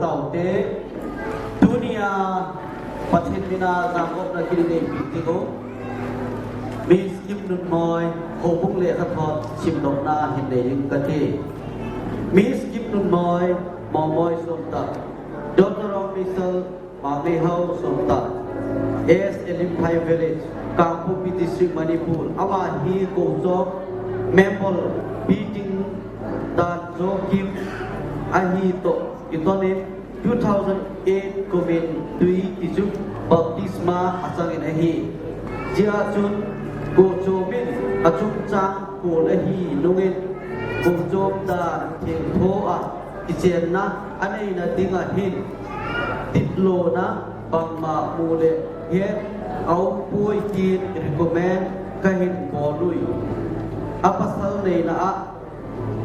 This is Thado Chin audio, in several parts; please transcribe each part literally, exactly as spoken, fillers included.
Taute, tunia Pathen mina jangopna kinei pi ti ko. Miss Kimnunmoi, houbung lekhathot simdohna hin nei ding kati. Miss Kimnunmoi, Momoi somtah. Daughter of Mister Mangneihao somtah. S Elimphai Village, Kangpokpi District, Manipur. Ama hi Kochom member Piting Dan Jokim ahi toh kitonin two thousand eight kumin tui kichu baptisma achangin ahi. Hijeh chun Kochom in achungchang kol ahi nungin Kochom dan thengtho a kichenna aneina dinga hin titlona bangma mu le het aumpoi tin recommend kahin bol ui. Apasal neina a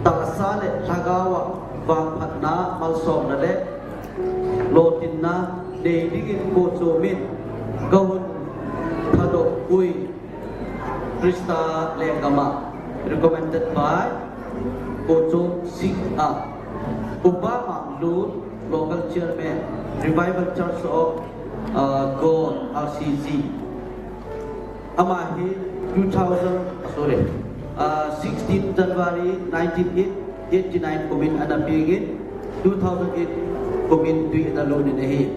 tahsa le lhagao a vangphatna malsomna le lolhinna nei dingin Kochom in kahin thadoh ui. Christa lenggam a, recommended by Kochom Singh a, Upa Manglut, local chairman, Revival Church of, uh, God, R C G. Ama hi two thousand, sorry, uh, sixteen January nineteen eighty-nine kumin ana pengin, two thousand eight kumin tui ana lonin ahi.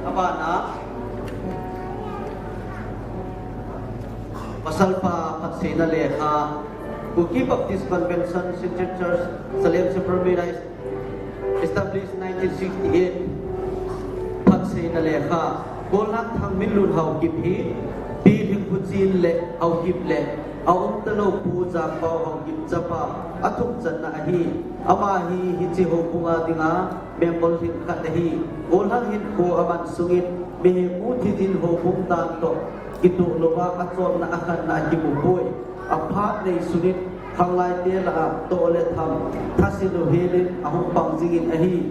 Abana, Pasalpa phatseina lekha, Kuki Baptist Convention, Central Church, Salem Supreme Rice, established nineteen sixty-eight, phatseina lekha, Kolhang Thangminlun Haokip hi, Pi Lhingpuchin le Haokip le, aumtalou Pu Jangpao Haokip chapa, athumchanna ahi, ama hi hiche houbunga dinga, member lhingkhat ahi, Kolhang hinkho aman sungin, mihem mu thijin houbung dan toh, kitoh louva achonna akhanna akimupoi. Aphat neisun in, khanglaite lah a toh le tham, thasil u helin ahung pang jingin ahi.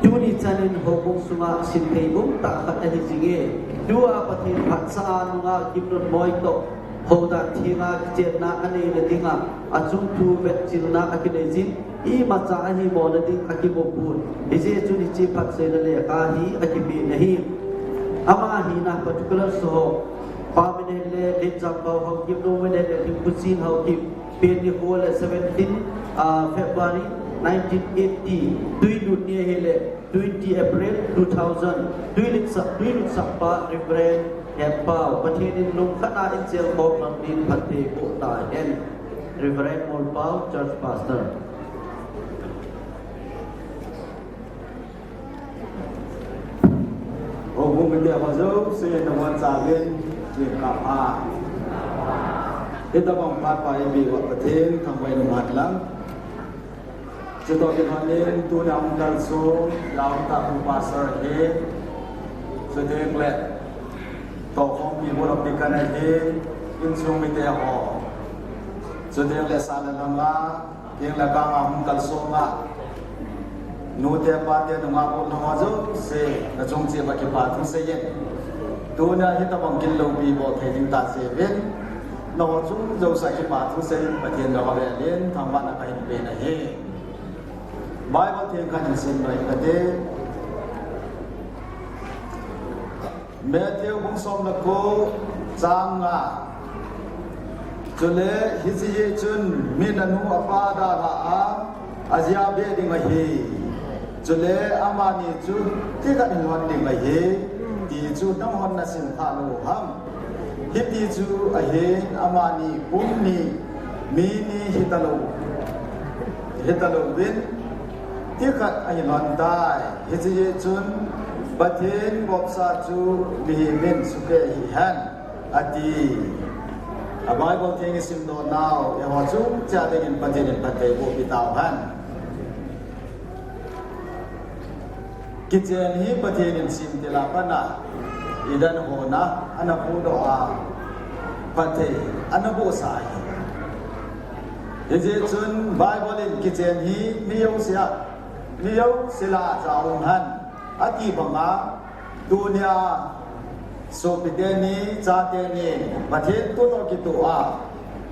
Tuni chanin houbung sunga simthei umtah khat ahi jinge. Tua Pathen phatsah a nungah Kimnunmoi toh, houdan thenga kichenna aneina dinga, achung thu vetchilna akinei jin, imacha ahimona ding akimupon. Hijeh chun hiche phatseina lekha hi akipen ahi. Ama hina particular ho, Pa Minhen le Late Jangpao Haokip, Nu Minhen le Lhingpuchin Haokip, pen nikho le seventeen, ah, February nineteen eighty, tui lut ni ahile twenty April two thousand, tui lutsah, tui lutsahpa Reverend Hempao, Pathen in lungkhat a eichel khom lhon din phatthei boh tahen. Reverend Molpao, Church Pastor. Houbung mite ho jouse nabonchauvin, chingkap a. Hitobang phat pa eipeuva Pathen thangvah in umhen lang. Chutoh kilhonin tunia hung kalsong, Yaunta Pu Pastor hi, chuteng le, tohkhompi board of deacon ahi, insung mite ho. Chuteng le sah le lhanga, keng le kanga hung kalsonga, nute pate nungah u nangho jouse, nachung cheh uva kipa thu seiyin. Tunia hitobang gilloupi bol thei ding tah seuvin, nangho chung jouse a kipa thu seiyin, Pathen nangho velin, thangvahna kahin pen ahi. Bible theng khat in sim loi kate. Matthew bung som le ko chang nga. Chule hiche hi chun min anu apa dalha a, ajia beh ding ahi. Chule amani chu tikhat in lhon ding ahi, ti chu nanghon nasim kha lou ham? Hiti chu ahin amani pum ni, mi ni hitalou, hitalouvin, tikhat ahin lhon tai. Hiche hi chun Pathen vopsa chu mihem in sukeh hih hen, ati. A Bible theng isimdoh nau, eiho chungchang dingin Pathen in phatthei boh pi tauhen. Kichen hi Pathen in semtil a pat a, Eden hon a, ana huhdoh a, phatthei ana bohsah ahi. Hijeh chun Bible in kichen hi mi jouse a, mi jouse lah a cha um hen, ati banga, tunia sopite ni, chate ni, Pathen thu toh kitoh a,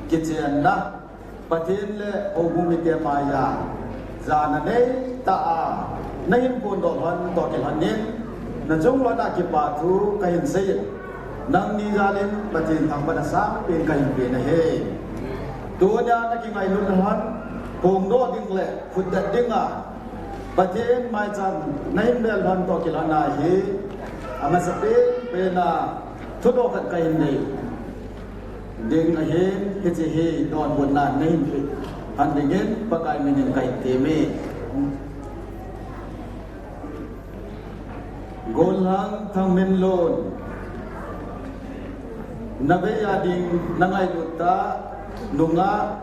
kichenna, Pathen le houbung mite maiya, jana neitah a, Na hin phondoh lhon toh kilhon in, na chung lhon a kipa thu ka hin sei in, nangni jal in Pathen thangvah na sangpen ka hin pe na hi. Tunia na kingailut lhon, phongdoh ding le phutdet ding a Pathen maicham na hin bel lhon toh kilhon a hi, amasapen pen a thudoh khat ka hin nei ding ahin, hiche hi donbutna na hin pe lhon ding in Pakai min in ka hin temme. Gollhang Thangminlun, na vei a ding na ngailut tah nungah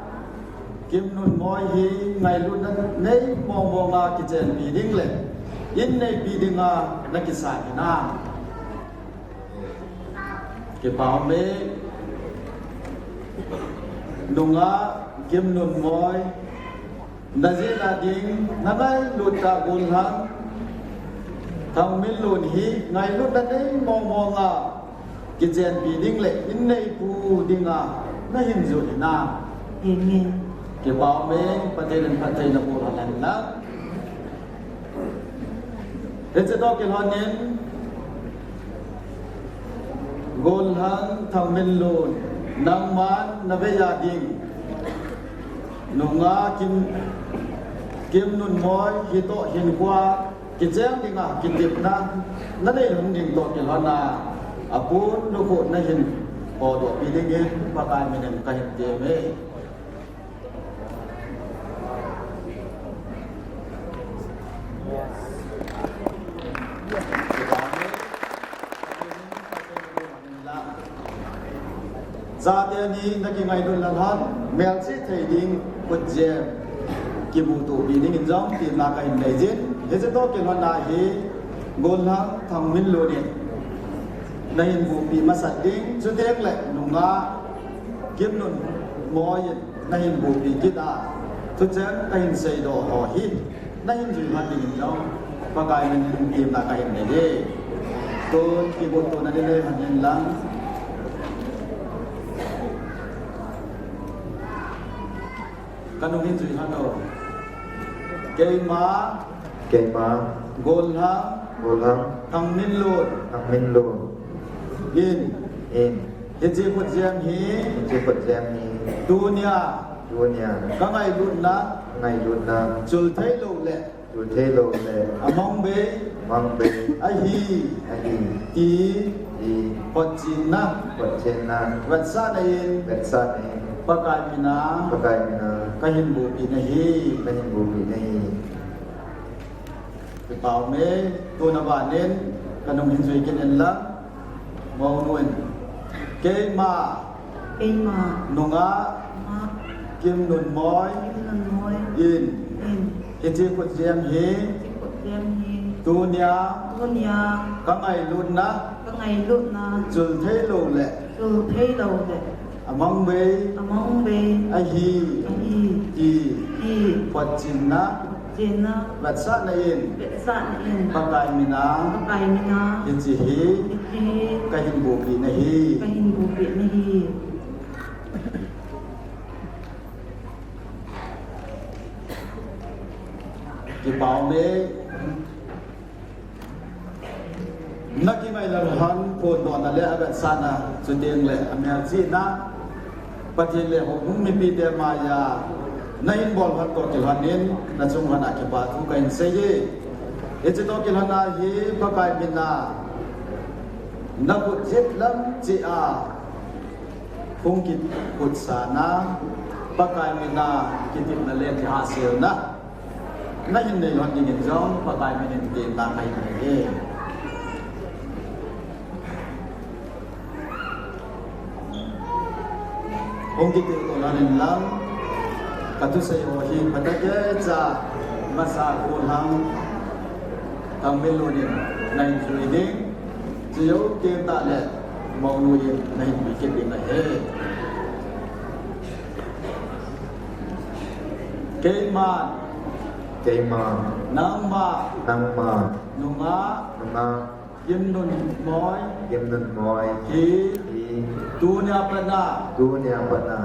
Kimnunmoi hi ngailutna nei mong mong a kichenpi ding le in neipi ding a na kisah hinam? Kipa ume. Nungah Kimnunmoi, na jeh a ding na ngailut tah Gollhang Thangminlun hi ngailutna nei mong mong a kichenpi ding le in neipi ding a na hin jui hinam? Amen. Kipa ume, Pathen in phatthei na boh lhon hen lang. Hiche toh kilhon in, Gollhang Thangminlun, nangman na vei a ding nungah Kim, Kimnunmoi hitoh hinkho a kicheng ding a kitepna na nei lhon ding toh kilhon a, apun lukhuh na hin podoh pi ding in Pakai min in ka hin temme. Chate ni na kingailut lhon, melchih thei ding khutjem kimuto pi ding in jong temna ka hin nei jin. Hiche toh kilhon a hi Gollhang Thangminlun in na hin bupi masat ding, chuteng le nungah Kimnunmoi in na hin bupi kit a, thucheng ka hin seidoh ho hi na hin jui lhon ding in jong Pakai min in temna ka hin nei e. Tun kibotona ding nei lhon in lang. Ka nung hin jui lhon o. Keima. Keima. Gollhang. Gollhang. Thangminlun. Thangminlun. In. In. Hiche khutjem hi. Hiche khutjem hi. Tunia. Tunia. Ka ngailutna. Ka ngailutna. Chul thei lou le. Chul thei lou le. Amang bei. Amang bei. Ahi. Ahi. Ti. Ti. Photchenna. Photchenna. Vetsahna in. Vetsahna in. Pakai min a. Pakai min a. Ka hin bupi nahi. Ka hin bupi nahi. Kipa ume, tuna ban in, ka nung hin jui kit in lang, mounu in. Keima. Keima. Nungah. Nungah. Kimnunmoi. Kimnunmoi. In. In. Hiche khutjem hi. Hiche khutjem hi. Tunia. Tunia. Ka ngailutna. Ka ngailutna. Chul thei lou le. Chul thei lou le. Amang bei. Amang bei. Ahi. Ahi. Ti. Ti. Photchenna. Photchenna. Vetsahna in. Vetsahna in. Pakai min a. Pakai min a. Hiche hi. Hiche hi. Ka hin bupi nahi. Ka hin bupi nahi. Kipa ume. Na kingailutna lhon, phondohna le avetsahna, chuteng le amelchihna, Pathen le houbung mipite maiya na hin bol lhon toh kilhon in, na chung lhon a kipa thu ka hin sei e. Hiche toh kilhon a hi Pakai min a na khut jet lam cheh a hung kikhutsahna, Pakai min a kitepna le kihahselna na hin nei lhon ding in jong Pakai min in temna ka hin nei e. Hung kiti ko lhon in lang, ka thusei ho hi phatah keicha masa Gollhang Thangminlun in na hin jui ding, chujou teng tah le mounu in na hin pe kit ding ahi. Keiman. Keiman. Nangma. Nangma. Nungah. Nungah. Kimnunmoi. Kimnunmoi. Hi. Hi. Tunia pat a. Tunia pat a.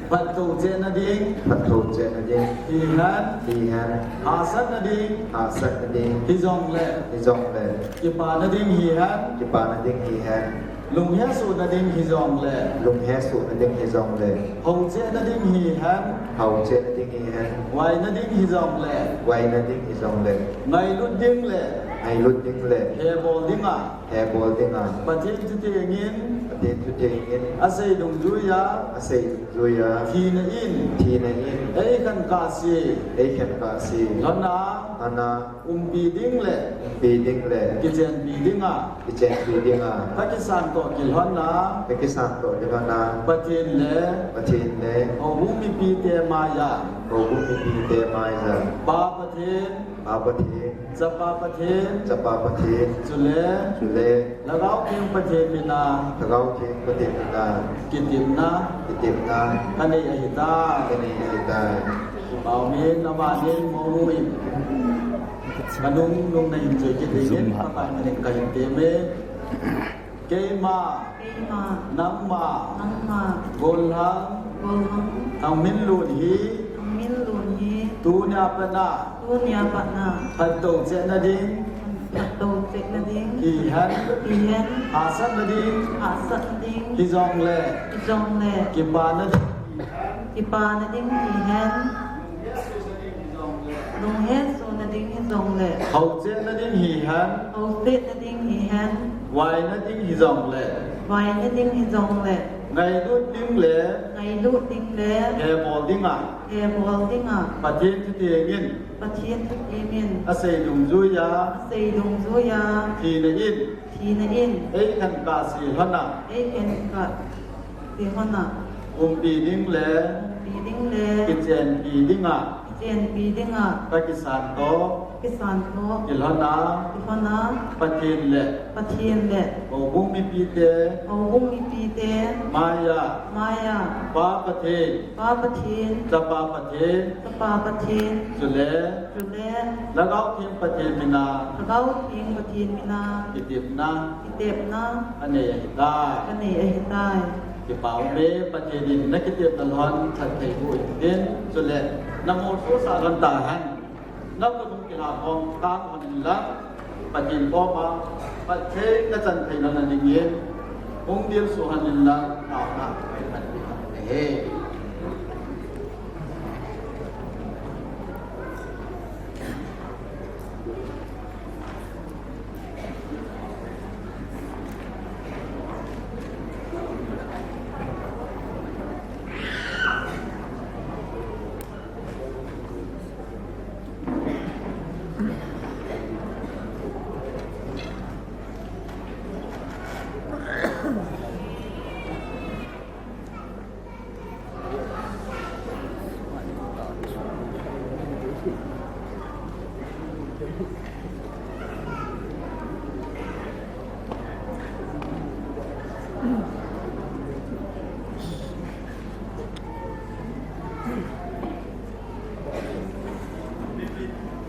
Phatthou chehna ding. Phatthou chehna ding. Hihen. Hihen. Hahsatna ding. Hahsatna ding. Hijongle. Hijongle. Kipana ding hihen. Kipana ding hihen. Lunghesohna ding hijongle. Lunghesohna ding hijongle. Houchehna ding hihen. Houchehna ding hihen. Vaina ding hijongle. Vaina ding hijongle. Ngailut ding le. Ngailut ding le. Hebol dinga. Hebol dinga. Pathen thutengin. Pathen thutengin. Asei dungjuia. Asei dungjuia. Thina in. Thina in. Eikhen kahse. Eikhen kahse. Lhona. Lhona. Umpi ding le. Umpi ding le. Kichenpi dinga. Kichenpi dinga. Kakisan toh kilhona. Kakisan toh kilhona. Pathen le. Pathen le. Houbung mipite maiya. Houbung mipite maiya. Pa Pathen. Pa Pathen. Chapa Pathen. Chapa Pathen. Chule. Chule. Lhagao Theng Pathen mina. Lhagao Theng Pathen mina. Kitepna. Kitepna. Kanei ahitai. Kanei ahitai. Pau min amanin mounu in. Kanung nung na hin choi kit dingin. Pakai manin kahin teme. Keima. Keima. Nangma. Nangma. Gollhang. Gollhang. Thangminlun hi. Thangminlun hi. Tunia pat a. Tunia pat a. Phatthou chehna ding. Phatthou chehna ding. Hihen. Hihen. Hahsatna ding. Hahsatna ding. Hijongle. Hijongle. Kipana ding. Kipana ding hihen. Lunghesohna ding hijongle. Houchehna ding hihen. Houchehna ding hihen. Vaina ding hijongle. Vaina ding hijongle. Ngailut ding le. Ngailut ding le. Hebol dinga. Hebol dinga. Pathen thutengin. Pathen thutengin. Asei dungjuia. Asei dungjuia. Thina in. Thina in. Eikhen kahse lhona. Eikhen kahse lhona. Umpi ding le. Umpi ding le. Kichenpi dinga. Kichenpi dinga. Kakisan toh. Kisan toh. Kilhona. Kilhona. Pathen le. Pathen le. Houbung mipite. Houbung mipite. Maiya. Maiya. Pa Pathen. Pa Pathen. Chapa Pathen. Chapa Pathen. Chule. Chule. Lhagao Theng Pathen mina. Lhagao Theng Pathen mina. Kitepna. Kitepna. Kanei ahitai. Kanei ahitai. Kipah ume, Pathen in nakitepna lhon phatthei boh in tin. Chule. Namolso sah lhon tahen. Nakhut hung kilha hon kang hon inlang. Pathen koma. Phatthei nachan thei lhon nadingin. Hung dilsu hon inlang. Taona. Pathen. He.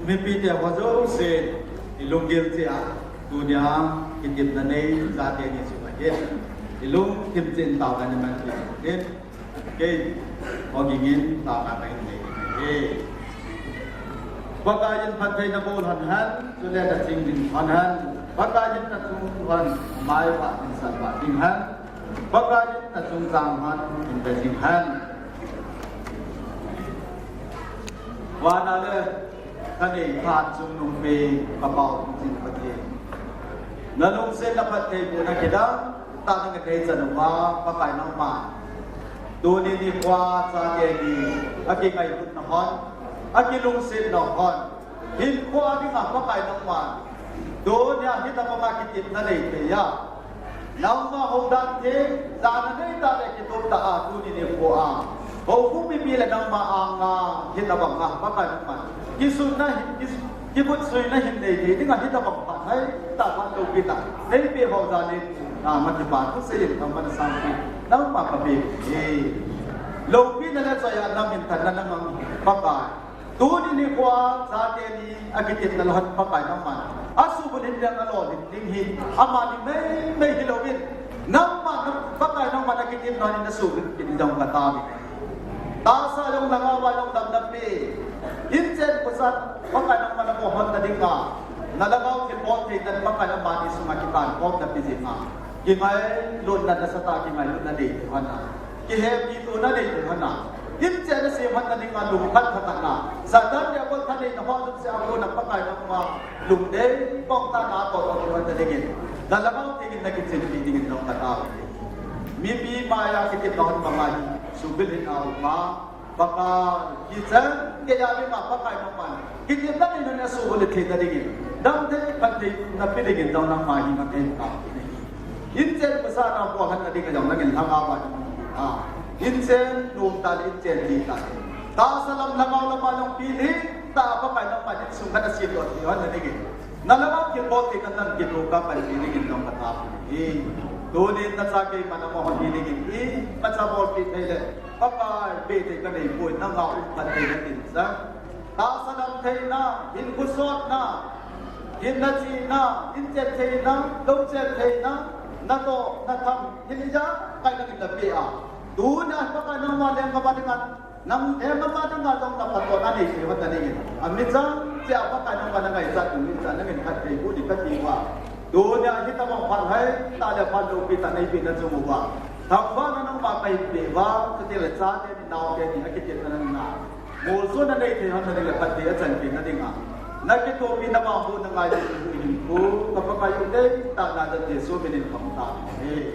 Mipite ho jouse, ilunggil cheh a, tunia, kitepna nei, chate ni chunga hin. Ilungthim cheh in taona nei man tin. Kei, ogingin, taona kahin nei ding ahi. Pakai in phatthei naboh lhon hen, chule naching ding lhon hen. Pakai in nachung lhon, mai va, in san va ding hen. Pakai in nachung chang lhon, in ve ding hen. Vana le, kanei phat chungnungpeh, ka Pa Hungchin Pathen. Nalungset na phattheibohna kidang tah nangathei chan uva, Pakai nangma. Tuni nikho a chate ni, akingailutna hon, akilungsetna hon. Hinkho a dinga Pakai nangma. Tunia hitabanga kitepna nei thei a. Nangma houdan thei, jana nei tah le kitup tah a tuni nikho a. Houbung mipi le nangma anga, hitabanga, Pakai nangma. Kisunna hin, kis-, kivutsuina hin nei thei dinga hitabang phat haitah phat loupi tah. Neipeh ho jal in, nangma kipa thusei in, nangma nasangpi. Nangma kapeh e. Loupina le choiya na minthanna nangma Pakai. Tuni nikho a, chate ni, akitepna lhon Pakai nangma. Asubulhit ding, alolhit ding hi amani meimei hilouvin, nangma, nang, Pakai nangma nakitimna in asubulhit ding jong kataove. Tahsa jong, lhagao a jong damna pe. Inchen pasal Pakai nangma nabol lhon nadinga, nalhagao thilbol theina Pakai amani sunga kitankhomna pe jinga, kingailutna nasatah a kingailutna nei thei lhon a, kihepina nei thei lhon a, inchen asem lhon nadinga lungkhat thakhatna, Satan le abol thaneina ho jouse a kona Pakai nangma lungdei bongtah a atoh thei lhon nadingin, nalhagao thengin nakichenpi dingin jong kataove. Mipi maiya kitimna lhon banga hi, subulhit a um a, Pakai, hichan geiya dinga Pakai nangman kitimna neina asubulhit theina dingin, damthei phattheina pe dingin jong nangma hi mangthei tah in ahi. Inchen pasal nabol lhon nadinga jong nangin lhagao a, a, inchen nomtah le inchen lhihtah le, tahsa lam lhagao lama jong pilhittah a Pakai nangman insung khat asemdoh thei lhon nadingin, nalhagao thilbol theina nang kitoh kapanpi dingin jong kataove. Tunin nacha keima nangma hon hi dingin imacha bolpeh thei le Pakai, peh thei kaneipoi, nanga um phatthei natin sah. Tahsa damtheina, hinkho sotna, hinna chihna, inchen theina, louchen theina, natoh natham, hijeh a Pakai nangin napeh a, tunia Pakai nangma lenggam a dinga, nang lenggam a dinga jong naphatona nei thei lhon nadingin, amichang cheh a Pakai nangma nangaichat ding, nangin phatthei boh ding kati uva, tunia hitobang phat haitah le phat loupi tah neipeh nachung uva, thangvahna nangma kahin peh uva, chutile chate ni, naote ni, akitimna nangma molsona nei thei lhon nading le phatthei achanpeh nadinga, nakithopi navangbohna ngai ding hinkho, ka Pakai u deitah na Jesu minin kahin thum e.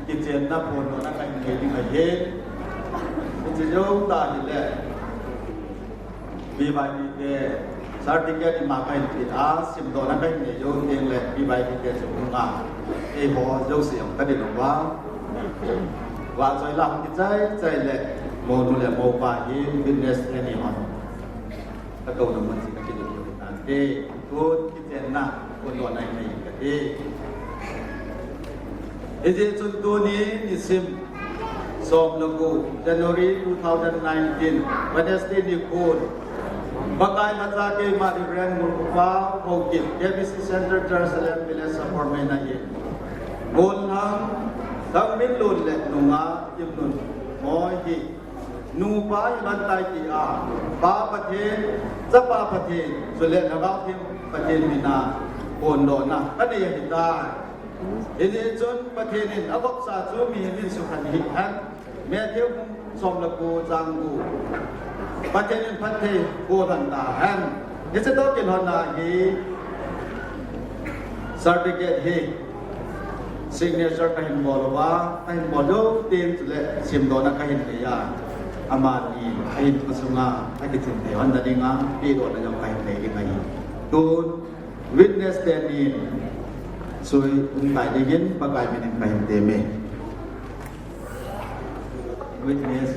Kichenna phondohna kahin nei ding ahi. Hiche jou tah hile, V Y P te certificate ima kahin pe a, simdohna kahin nei jou teng le V Y P te chu hung a, eiho jouse jong kadin uva, vahchoi la hung kichai chai le, monu le mopa hi witness te ni hon katouna mun chu kakiding u hitante. Tun kichenna phondohna nei kati. Hijeh chun tuni nisim som le gup, January two thousand nineteen, Wednesday nikhon, Pakai lhacha keima Reverend Ngulkhopa Haokip, K B C Centre Church, Salem Village, Sapormeina in, Gollhang Thangminlun le nungah Kimnunmoi hi nupa hi lhon tai tia, Pa Pathen, Chapa Pathen, chule Lhagao Theng Pathen mina phondohna kanei ahitai. Hijeh chun Pathen in avopsa chu mihem in sukhen ahi hen. Matthew bung som le ko chang gup, Pathen in phatthei boh lhon tahen. Hiche toh kilhonna hi certificate hi signature kahin bol uva, kahin bol jou teng chule simdohna kahin nei a, amani ahinkho sunga akiching thei lhon nadinga pehdohna jong kahin nei ding ahi. Tun witness tenin sui hung tai dingin Pakai minin kahin temme. Witness.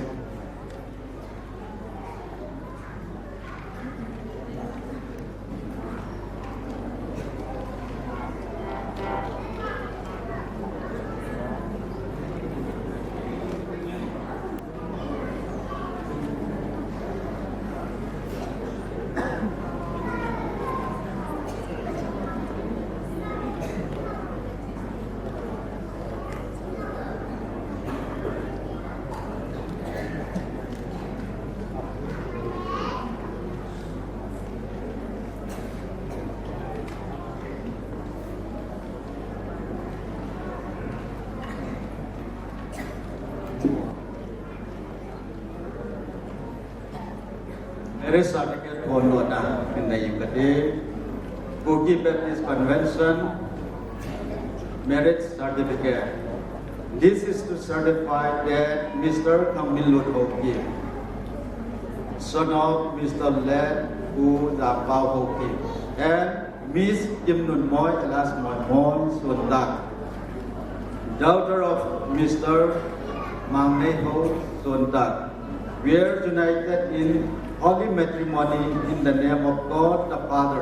Marriage certificate phondohna hin nei inge kati. Kuki Baptist Convention marriage certificate. This is to certify that Mister Thangminlun Haokip, son of Mister Late Pu Jangpao Haokip, and Miss Kimnunmoi alias Moimon Sondak, Daughter of Mister Mangneiho Sontak, we are united in holy matrimony in the name of God the Father,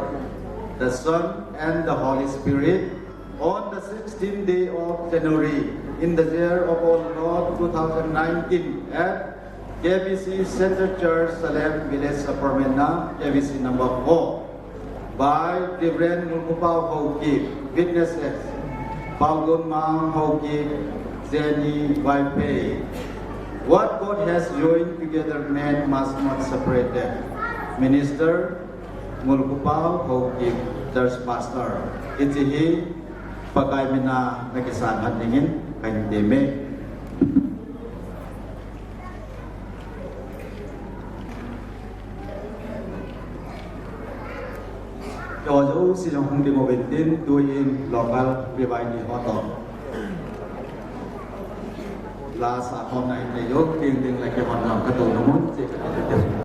the Son, and the Holy Spirit. On the sixteenth day of January, in the year of our Lord two thousand nineteen, at K B C Centre Church, Salem Village, Upper Mena, K B C number four, by Reverend Ngulkhupao Haokip, witnesses, Paogunmang Haokip, Jenny Vaiphei. What God has joined together, man must not separate them. Minister Ngulkhupao Haokip, Church Pastor. Hiche hi Pakai mina nakisang khat dingin kahin temme. Keiho jouse jong hung ding uvin tin, tuin local revival ho toh la sa khom na in, nei jong ding ding le keihon lam katou na mun che kati.